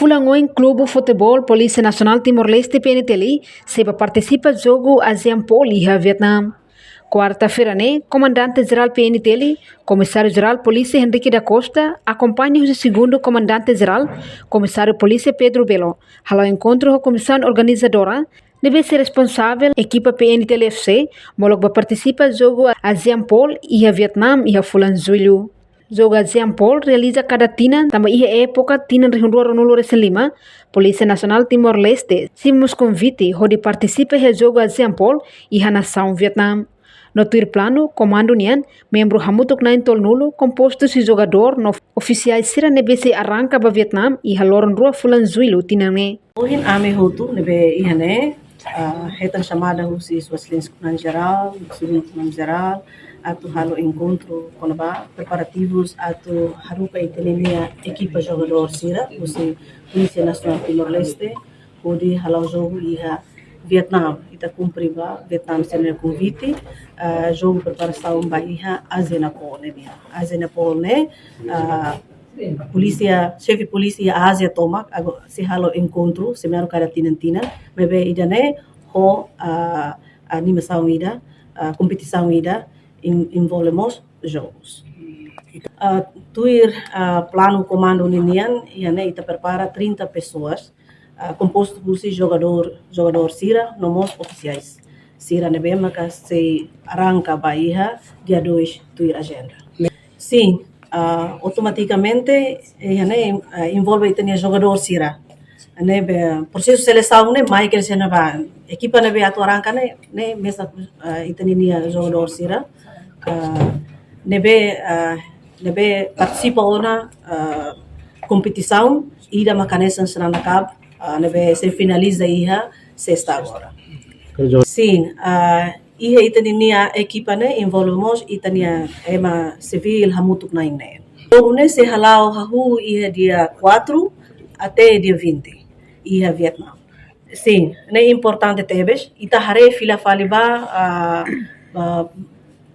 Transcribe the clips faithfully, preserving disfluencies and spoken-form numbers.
Fulan oin Klube Futeból Polísia Nasionál Timor-Leste, P N T L, sei bá partisipa jogu ASEAN Pol iha Vietnam. Kuarta-feira ne'e, Komandante Jerál P N T L, Komisáriu Jerál Polísia Henrique da Costa, akompaña husi Segundu Komandante Jerál, Komisáriu Polísia Pedro Belo, hala'o enkontru ho komisaun organizadora, ne'ebé sei responsavel ekipa P N T L F C, molok bá partisipa jogu ASEAN Pol iha Vietnam iha fulan Jullu. Jogu ASEAN Pol realiza kada tinan, tanba iha époka tinan rihun rua ruanulu resin lima, Polísia Nasionál Timor-Leste simu mós konvite hodi partisipa iha jogu ASEAN Pol iha nasaun Vietnam. No tuir planu komandu nian, membru hamutuk na'in tolunulu, kompostu husi jogadór no ofisiais sira ne'ebé sei arranka bá Vietnam iha loron rua fulan Jullu tinan ne'e. Ohin ami hotu ne'ebé iha ne'e, ah, hetan xamada husi Sua Exelénsia Komandan Jerál, Segundu Komandan Jerál, atu halo enkontru kona-ba preparativus atu haruka ita-nia ekipa jogadór sira, husi Polísia Nasionál Timor-Leste, hodi hala'o jogu iha Vietnam. Ita kumpre ba Vietnam sira-nia konvite, ah, jogu preparasaun ba iha ASEAN Pol ne'e nian. ASEAN Pol ne'e, ah, polísia, xefe polísia Ázia tomak, agora sei halo enkontru, semináriu kada tinan-tinan, maibé ida-ne'e ho, ah, animasaun ida, ah, kompetisaun ida, en-, envolve mós jogus. Ah, tuir, ah, planu komandu ninian, iha ne'e ita prepara trinta pessoas, ah, kompostu husi jogadór, jogadór sira, no mós ofisiais sira ne'ebé maka sei arranka ba iha dia dois tuir ajenda. Sin, ah, automatikamente, eh, iha ne'e, ah, envolve ita-nia jogadór sira. Ne'ebé prosesu selesaun ne'e mai ke sena ba ekipa ne'ebé atu arranka ne'e, ne'e mesak, ah, ita-nia jogadór sira, ah, ne'ebé, ah, ne'ebé partisipa ona, ah, kompetisaun ida maka hanesan Xanana Cup, ah, ne'ebé sei finaliza iha sesta agora. Sin, ah, iha ita-nia ekipa ne'e envolve mós ita-nia ema sivíl hamutuk na'in ne'e. Jogu ne'e sei hala'o hahú iha dia quatro até dia vinte iha Vietnam. Sin, ne'e importante tebes, ita haree fila fali ba, ah, ba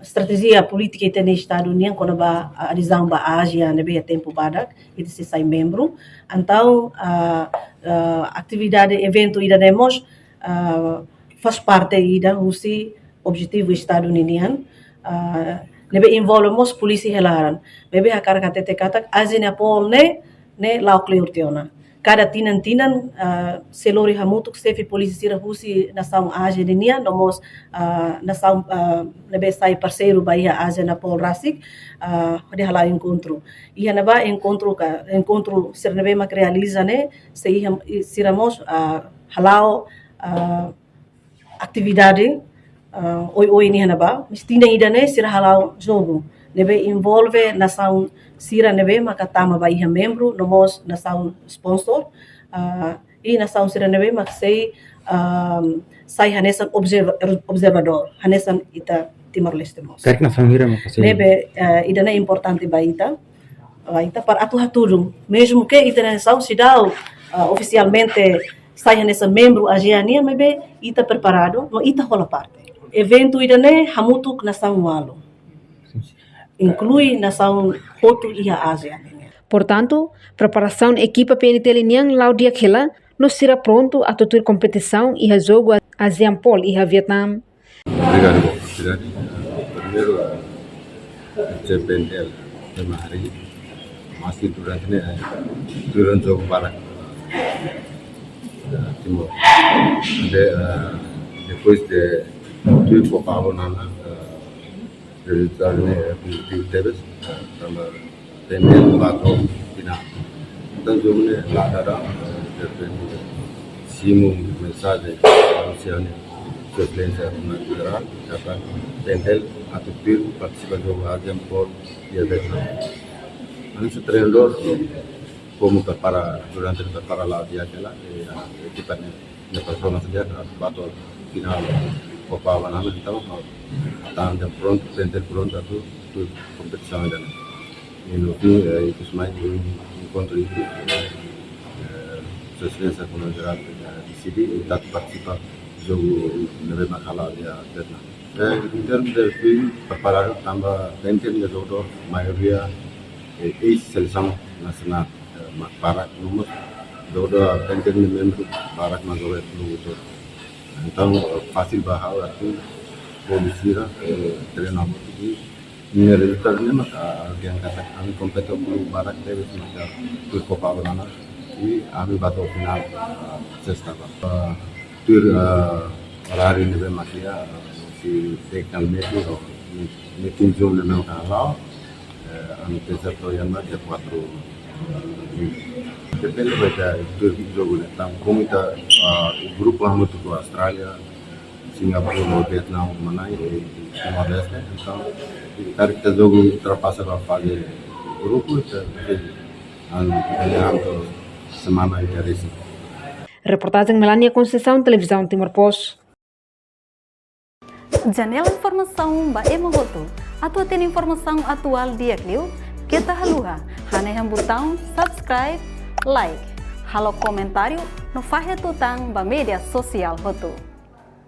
estratéjia polítika ita-nia Estadu nian kona-ba, ah, adezaun ba ASEAN ne'ebé iha tempu badak, ita sei sai membru. Entaun, ah, ah, atividade eventu ida-ne'e mós, ah, faz parte ida husi objetivu Estadu ninian, ah, ne'ebé envolve mós polísia iha laran. Maibé hakarak hatete katak ASEAN Pol ne'e, ne'e la'o kleur tiha ona. Kada tinan-tinan, ah, sei lori hamutuk xefe polísia sira husi nasaun ASEAN ninian, no mós, ah, nasaun, ah, ne'ebé sai parseiru ba iha ASEAN Pol rasik, ah, hodi hala'o enkontru. Iha ne'ebá enkontru ka, enkontru sira ne'ebé mak realiza ne'e, sei iha, sira mós, ah, hala'o, ah, atividade, ah, oioin iha ne'ebá, mas tinan ida-ne'e sira hala'o jogu ne'ebé envolve nasaun sira ne'ebé maka tama ba iha membru, no mós nasaun sponsor, ah, i nasaun sira ne'ebé mak sei, ah, sai hanesan observa-, observadór, hanesan ita Timor-Leste mós. Karik nasaun hira maka sei? Ne'ebé, ah, ida-ne'e importante ba ita, ba ita para atu hatudu, mezmu ke ita-nia nasaun seidauk, ah, ofisialmente sai hanesan membru ASEAN nian, maibé ita preparadu, no ita hola parte. Eventu ida-ne'e hamutuk nasaun ualu, inklui nasaun hotu iha ASEAN nian. Portantu, preparasaun ekipa P N T L nian la'o di'ak hela, no sira prontu atu tuir kompetisaun iha jogu ASEAN Pol iha Vietnam. Obrigadu ba oportunidade. Primeiru, eh, P N T L, terima hari. Masih durante ne'e, eh, durante jogu barak. Eh, Timor. De, eh, depois de tudo que eu falo, na, na, eh, rezultadu ne'e, eh, pozitivu tebes, eh, tanba P N T L bá to'o finál. Entaun, jogu ne'e la dada, eh, de repente, simu mensajen, anuncia ne'e, Sua Exelénsia Komandan Jerál, katak P N T L atu tuir partisipa jogu ASEAN Pol iha Vietnam. Hanesan treinadór, komu prepara, durante prepara la'o di'ak hela, eh, ekipa ne'e, ne'e performance di'ak, atu bá to'o finál Copa Banana, entaun, ah, tan prontu, P N T L prontu atu, atu kompetisaun ida-ne'e. I no fin, eh, ikus mai, enkontru ikus, eh, Sua Exelénsia Komandan Jerál, eh, deside, ita atu partisipa jogu ne'ebé mak hala'o iha Vietnam. Eh, em termos de perfil, preparadu tanba P N T L nia jogadór, maioria, eh, eis-selesaun nasionál, eh, mak barak, no mós Jogadór tékniku ne'e membru barak mak joga pelu hotu. Entaun, fasil ba ha'u atu produsir, eh, treinamentu i ne'e rezultadu ne'e maka ha'u dehan katak ami kompete ho klube barak tebes maka tuir Copa Abrana i ami bá to'o finál, ah, sesta ba. Ah, tuir, ah, oráriu ne'ebé mak iha, ah, se tekal meeting, meeting Zoom ne'ebé mak hala'o, eh, ami pensa to'o iha dia quatro. Depende ba ita tuir jogu ne'e. Entaun, komu ita, ah, grupu hamutuk ho Austrália, Singapura, Vietnam, Malázia, eh, Timor-Leste, entaun, ita haree katak jogu ultrapasa ba faze grupu, ita, ita, an, ita, semana ita resi. Reportajen Melania Conceição, Televizaun Timor Post. Janela informasaun ba ema hotu. Atu hatene informasaun atuál di'ak liu, keta haluha hanehan butaun subscribe, like, halo komentáriu no fahe tutan ba média sosiál hotu.